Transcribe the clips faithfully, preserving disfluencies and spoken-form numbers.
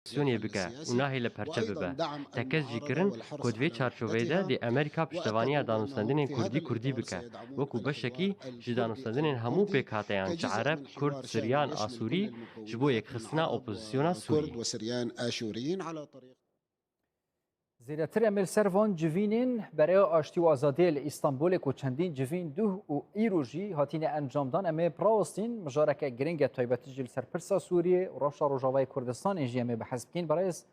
Opozîsyonê bike û nahêle perçe bibe. Tekez jî kirin ku di vê çarçoveyê de dê Amerîka piştevaniya danûstendinên kurdî kurdî bike, wekû beşekî ji danûstendinên hemû pêkhateyan, çi Ereb, Kurd, Siryan, Asûrî, ji bo yekxistina opozîsyona Sûrî. Zêdetir em ê li ser van civînên Bereya Aştî û Azadiyê li Îstanbulê ku çendîn civîn duh û îro jî hatine encamdan, em ê birawestîn. Mijareke giring e, taybetî jî li ser pirsa Sûriyê û rewşa Rojavayê Kurdistanê jî em ê behs bikîn. Berêz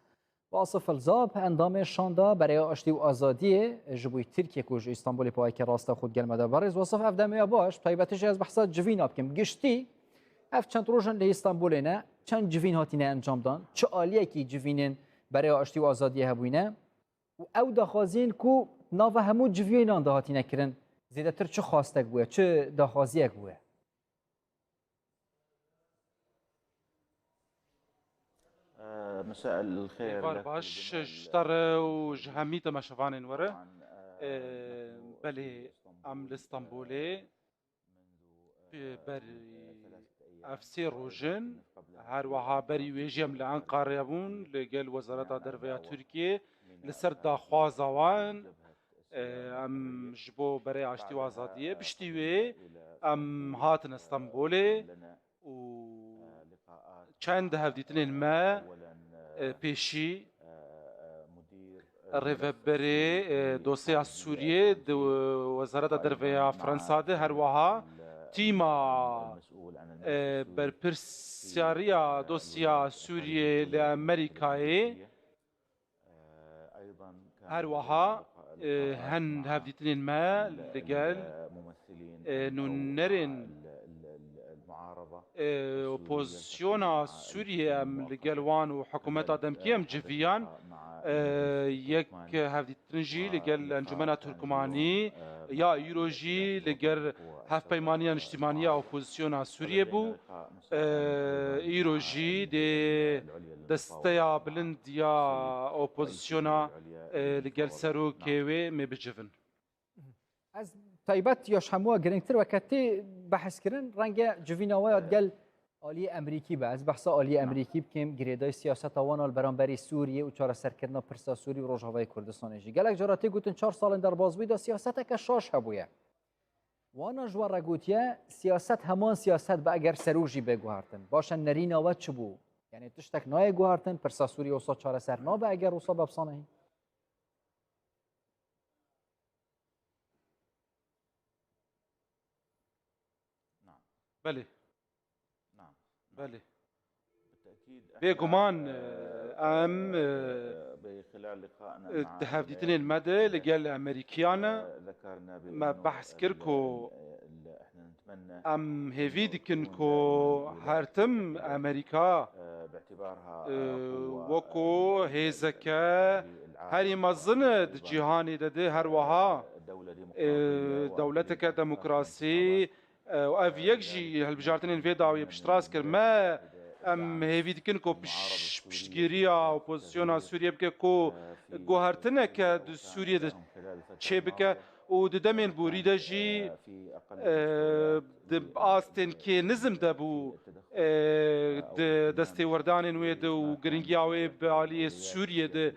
Wasif Elzab, endamê şanda Bereya Aştî û Azadiyê ji bo Tirkiye ku ji Îstanbulê paweke rasta xwe digel me de. Berêz Wasif, ev demê ya baş, taybetî jî ez behsa civîna bikim. Giştî, ev çend roj in li Îstanbulê ne, çend civîn hatine encamdan, çi aliyekî civînên Bereya Aştî û Azadiyê hebûyne û ew daxwaziyên ku nava hemû civînan de hatine kirin, zêdetir çi xwastek bûye, çi daxwaziyek bûye? Êvar baş ji te re û ji hemî temaşevanên we re. Ê, belê, em li Stenbolê berî ev sê roj in, her wiha berî wê jî em li Enqerê bûn, li gel Wezareta Derve ya Tirkiyê, li ser daxwaza wan, e, em ji bo Berê Aştî û Azadiyê, piştî wê em hatine Stenbolê û çend hevdîtinên me, e, pêşî rêveberê, e, dosyeya Sûriyê di Wezareta Derve ya Fransa de, her wiha tîma, e, berpirsyariya dosya Sûriyê li Amerîkayê, her wiha, e, hen hevdîtinên me li gel, e, nûnerên, e, opozisyona Sûriyê, em li gel wan û hikûmeta demkî em civiyan, e, yek hevdîtin jî li gel Encûmena Turkmanî ya îro jî li gel Hevpeymaniya Niştîmanî ya Opozisyona Sûriyê bû. E, îro jî dê desteya bilind ya opozisyona, e, li gel serokê wê me bicivin. Ez taybet ya ji hemû giringtir weke tê behs kirin, renge civîna we ya digel aliyê Emerîkî be. Ez behsa aliyê Emerîkî bikim, girêdayî siyaseta wan a li beramberî Sûriyê û çareserkirina pirsa Sûrî û Rojavayê Kurdistanê jî. Gelek cara tê gotin çar salên derbasbûyî de siyaseteke şaş hebûye. Wana ji we re gotiye, siyaset heman siyaset be eger serok jî bê guhertin. Baş e, nerîna we çi bû? Yanî tiştek nayê guhertin, pirsa Sûriyê wisa çareser nabe eger wisa be bi sanehî? Belê. Belê. Bêguman, e, em, e, di hevdîtinên me de li gel Amerîkiyan me behs kir ku em hêvî dikin ku her tim Amerîka, e, wekû hêzeke herî mezin di cîhanê de di her wiha, e, dewleteke demokrasî, e, û ev yek jî hilbijartinên vê dawiyê piştrast kir. Me, em hêvî dikin ku piş-, piştgiriya opozisyona Sûriyê bike ku guhertineke di Sûriyê de çêbike û di demên borî de jî, e, di astên kê nizm de bû, e, di destêwerdanên wê de û giringiya wê bi aliyê Sûriyê de,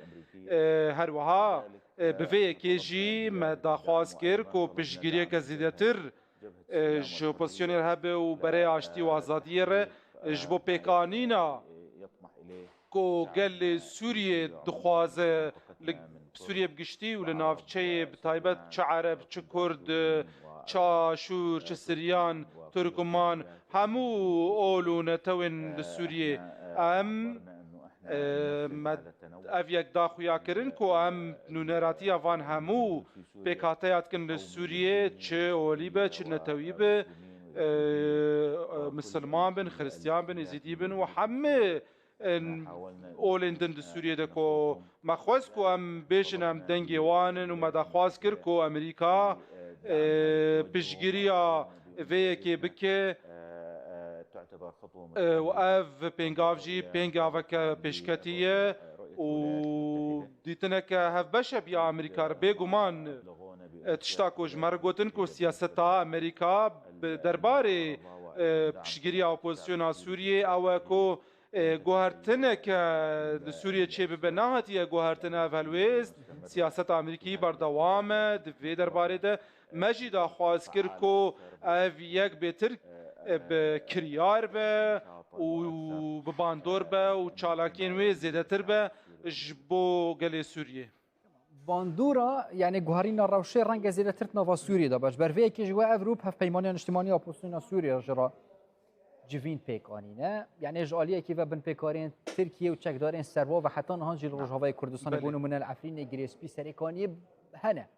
e, her wiha, e, bi vê yekê jî me daxwaz kir ku piştgiriyeke zêdetir, e, ji opozisyonê re hebe û berê aştî û azadiyê re, e, ji bo pêkanîna ku gelê Sûriyê dixwaze li Sûriyê bi giştî û li navçeyê bi taybet çi Ereb, çi Kurd, çi Aşûr, çi Siryan, Turkman, hemû ol û netewên li Sûriyê. Em, e, me ev yek da xuya kirin ku em nûneratiya van hemû pêkhateya dikin li Sûriyê, çi olî be, çi netewî be, e, e, misilman bin, xiristiyan bin, êzîdî bin û hemî olên din di Sûriyê de ku me xwest ku em bêjin em dengê wan in û me daxwaz kir ku Amerîka, e, piştgiriya vê yekê bike, e, û ev pêngav jî pêngaveke pêşketî ye û dîtineke hevbeş e biya Amerîka re. Bêguman, e, tişta ku ji me re gotin ku siyaseta Amerîka bi derbarê, e, piştgiriya opozisyona Sûriyê ew e ku E, guhertineke li Sûriyê çêbibe nehatiye guhertin ev helwêst. Siyaseta Amerîkî berdewam e. Di vê derbarê de me jî daxwaz kir ku ev yek bêtir, e, bi kiryar be û bi bandor be û çalakiyên wê zêdetir be ji bo gelê Sûriyê. Bandora, yani guherîna rewşê renge zêdetir di nava Sûriyê de be. Ji ber vê yekê ji we ev rû bi Hevpeymaniya Niştimanî ya Opozîsyona Sûriyê re jî re civîn pêk anîne. Yani ji aliyekî ve binpêkarên Tirkiye û çekdarên serwa ve heta niha jî li Rojavayê Kurdistanê, Belê. bo nimûne li Efrînê, Girê Spî, Serêkaniyê hene.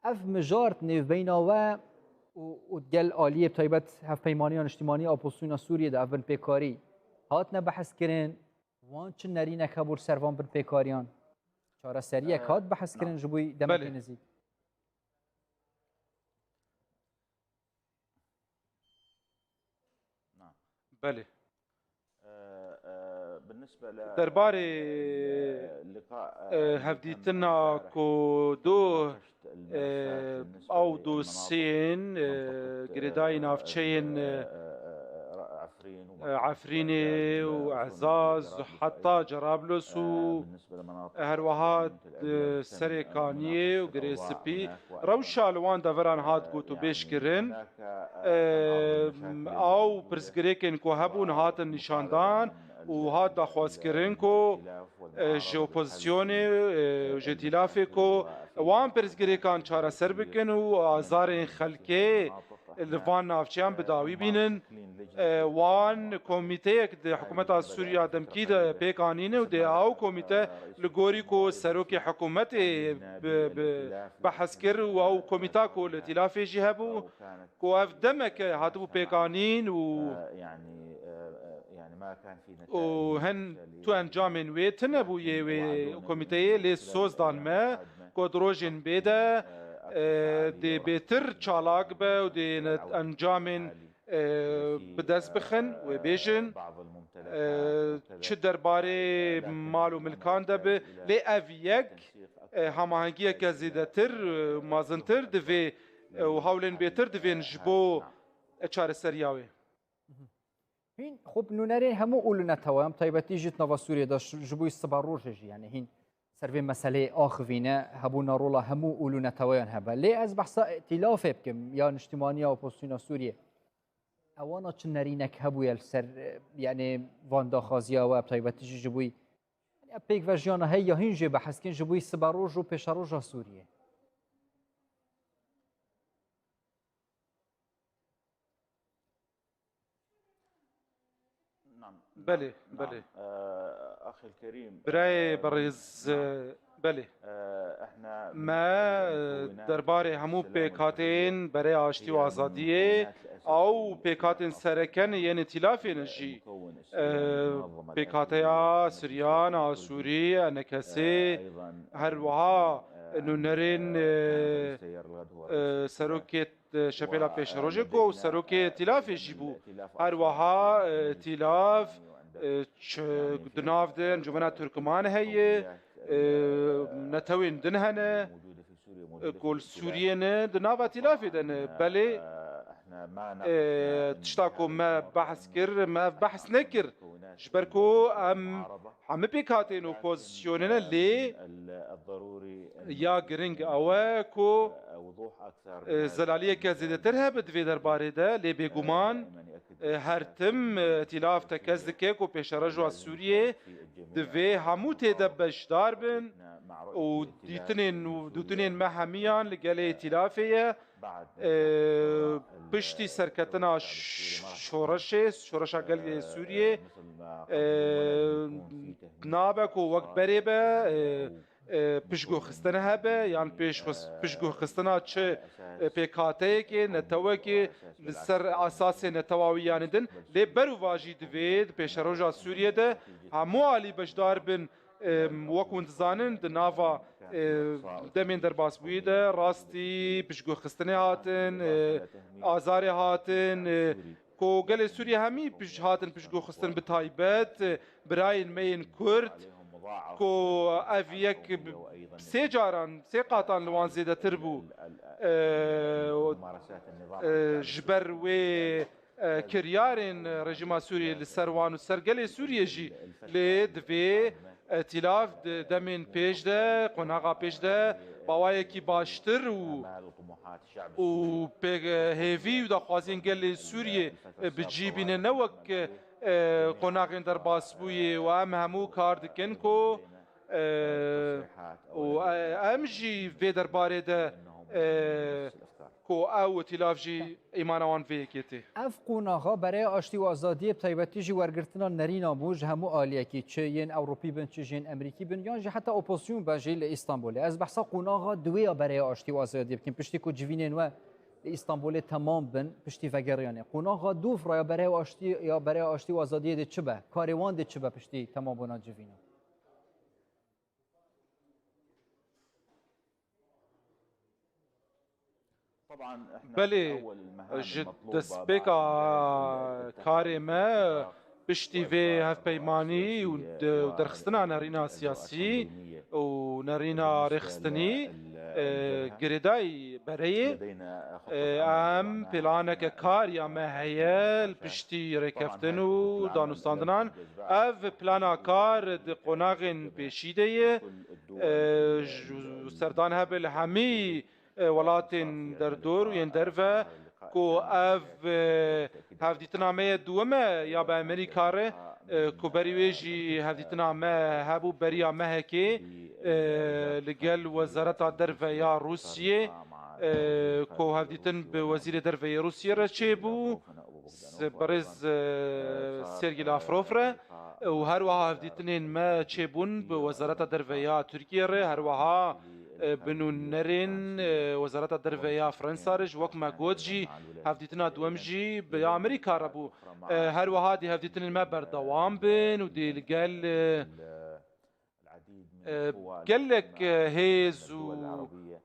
Ev mijar di nêvbeyna we û, û gel aliyê bi taybet Hevpeymaniya Niştimanî ya Opozîsyona Sûriyê de ev binpêkarî hatine behs kirin? Wan çi nerînek hebû li ser van binpêkariyan? Çareseriyek Ee, hat behs na. kirin ji bo demekê Belê. nizîk? Na. Belê. Ee, e, بالنسبة ل- Derbarê, e, e, hevdîtina ku du, e, ew dosyên, e, girêdayî navçeyên, e, Efrînê û Ezaz, heta Cerablos û her wiha di Serê Kaniyê û Girê Spî rewşa li wan deveran hat gotûbêj kirin. Ew pirsgirêkên ku hebûn hatin nîşandan û hat daxwazkirin ku, e, ji opozisyonê, e, ji tîlafê ku wan pirsgirêkan çareser bikin û azarên xelkê li van navçeyan bi dawî bînin. E, wan komîteyek di hikûmeta Sûriya demkî de pêk anîne û dê ew komîte li gorî ku serokê hikûmetê bi, bi behs kir û ew komîta ku li tîlafê jî hebû, ku ev demeke hatibû pêkanîn û û hin tu encamên wê tune bû yê wê komîteyê lê soz dan me ku di rojên bê de, e, dê bêtir çalak be û dê ne-, encamên, e, bi dest bixin, wê bêjin, e, çi derbarê mal û milkan de bi, lê ev yek, e, hamahengiyeke zêdetir, e, mazintir divê, e, û hewlên bêtir divên ji bo, e, çareseriya wê. Hîn xwe bi nûnerên hemû û li netewayan, bi taybetî jî di nava Sûriyê de ji, ji bo siba rojê jî, yani hîn ser vê meseleyê axivîne, hebûna rola hemû û li netewayan hebe. Lê ez behsa îtîlafê bikim, ya niştimanî ya opozisyona Sûriyê. Ewana çi nerînek hebûye li ser, e, yani van daxwaziya we, bi taybetî jî ji bo, yani pêkvejiyana heye ya hîn jê behs kin, ji bo siba roj û pêşeroja Sûriyê. Belê, belê. Birayê berêz, belê. Me derbarê hemû pêkhateyên Berê Aştî û Azadiyê, ew pêkhatên sereke ne yên îtîlafê ne jî, e, pêkhateya Siryan, Asûrî, E N K S, her wiha nûnerên, e, e, serokê Şepêla Pêşerojê ku serokê Tîlafê jî bû. Her wiha, e, Tîlaf, e, çi di nav de Encûmena Tirkiman heye, e, netewên din hene, e, ku li Sûriyê ne, di nava Tîlafê de ne. Belê, e, tişta ku me behs kir, me behs nekir. Ji ber ku em hemî pêkhatên opozisyonê ne, lê, ya giring ew e ku, e, zelaliyeke zêdetir hebe di vê derbarê de, lê bêguman, e, her tim, e, îtîlaf tekez dike ku pêşeroja Sûriyê divê hemû tê de beşdar bin û dîtinên, dûtinên me hemiyan li gelê îtîlafê ye. E, piştî serketina ş-, şoreşê, şoreşa gelê Sûriyê, e, nabe ku wek berê be, e, e, piştguhxistin hebe, yan pêş-, piştguhxistina çi, e, pêkhateyekê, netewekê, li ser esasê netewa wî yanî din. Lê berûva jî divê di pêşeroja Sûriyê de hemû alî beşdar bin. Em, wek hûn dizanin, di nava, e, demên derbasbûyî de rastî piştguhxistinê hatin, e, azarê hatin, e, ku gelê Sûriye hemî pişt-, hatin piştguhxistin, bi taybet, e, birayên me yên Kurd, ku ev yek bi-, sê caran, sê qatan li wan zêdetir bû. E, e, ji ber wê e, kiryarên rejîma Sûriyê li ser wan û ser gelê Sûriyê jî, lê divê îtîlaf di demên pêş de, qonaxa pêş de bi awayekî baştir û, û pêk, e, hêvî û daxwaziyên gelê Sûriyê, e, bi cî bîne, ne wek, e, qonaxên derbasbûyê û em hemû kar dikin ku, e, û, e, em jî vê derbarê de, e, ku ew îtîlaf jî îmana wan vê yekê tê. Ev qonaxa Bereya Aştî û Azadiyê bi taybetî jî wergirtina nerîna bû ji hemû aliyekî, çi yên Ewropî bin, çi jî yên Emerîkî bin, yan jî heta opozîsyon be jî li Îstanbulê. Ez behsa qonaxa duwê ya Bereya Aştî û Azadiyê bikim. Piştî ku civînên we li Îstanbulê temam bin, piştî vegeriyanê. Qonaxa dûv raya Bereya Aştî, ya Bereya Aştî û Azadiyê dê çi be? Karê wan dê çi be piştî temambûna civîna? Belê, ji destpêka karê me piştî vê hevpeymanî û de-, û derxistina nerîna siyasî û nerîna rêxistinî, e, girêdayî bereyê, e, em planeke kar ya me heye li piştî rêkeftin û danûstandinan. Ev plana kar di qonaxên pêşî de ye. E, ji serdan hebe li hemî, e, welatên derdor û yên derve ku ev, e, hevdîtina me ye duwim e ya bi Amerîka re, e, ku berî wê jî hevdîtina me hebû beriya mehekê, e, li gel Wezareta Derve ya Rûsiyê, e, ku hevdîtin bi Wezîrê Derve yê Rûsiyê re çêbû, s-, birêz, e, Sergî Lavrov re û her wiha hevdîtinên me çêbûn bi Wezareta Derve ya Tirkiyê re, her wiha, e, bi nûnerên, e, Wezareta Derve ya Fransa re jî, wek me got jî, hevdîtina duwem jî bi Amerîka re bû. E, her wiha dê hevdîtinên me berdewam bin û dê li gel, e, e, gelek, e, hêz û,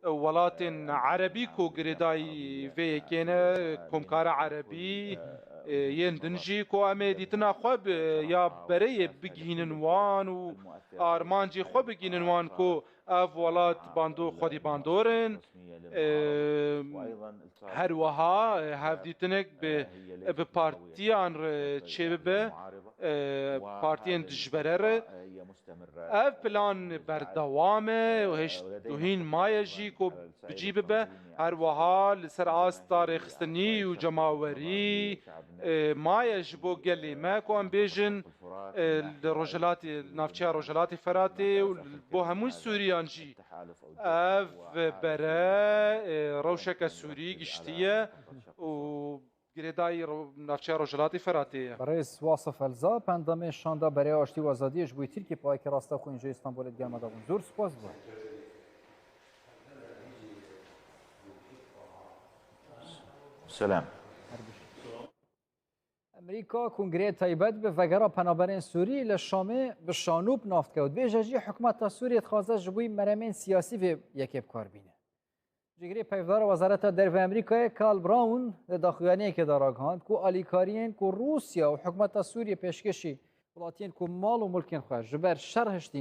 e, welatên erebî ku girêdayî vê yekê ne, Komkara Erebî, e, yên din jî ku em ê dîtina xwe bi, ya bereyê bigihînin wan û armancê xwe bigihînin wan ku ev welat bando-, xwedî bandor in. E, her wiha, e, hevdîtinek bi, bi partiyan re çêbibe, e, partiyên dijbere re. Ev plan berdewam e û hêşt û hîn maye jî ku bi cî bibe. Her wiha li ser asta rêxistinî û cemawerî, e, maye ji bo gelê me ku em bêjin, e, li rojhilatê, navçeya Rojhilatê Feratê û bo hemû Sûriyan jî ev bere, e, rewşeke Sûrî giştî ye û girêdayî ro-, navçeya Rojhilatê Feratê ye. Birêz Wasif Elza, pendamê şanda Bereya Aştî û Azadiyê ji bo Tirkiyê payekî rasta xwe înje Îstanbulê digel me dabûn. Zor spas bo. Selam. Amerîka Kongreyê Taybet bi vegera penaberên Sûrî li Şamê bi şanû bi nav dikewt. Bêje jî hikûmeta Sûriyê dixwaze ji bo meremên siyasî vê yekê bi kar bîne. Cîgirê peyvdara Wezareta Derve Amerîkayê Karl Braun di daxuyaniyekê de ragihand ku alîkariyên ku Rûsya û hikûmeta Sûriyê pêşkêşî welatiyên ku mal û mulkên xwe ji ber şer hiştî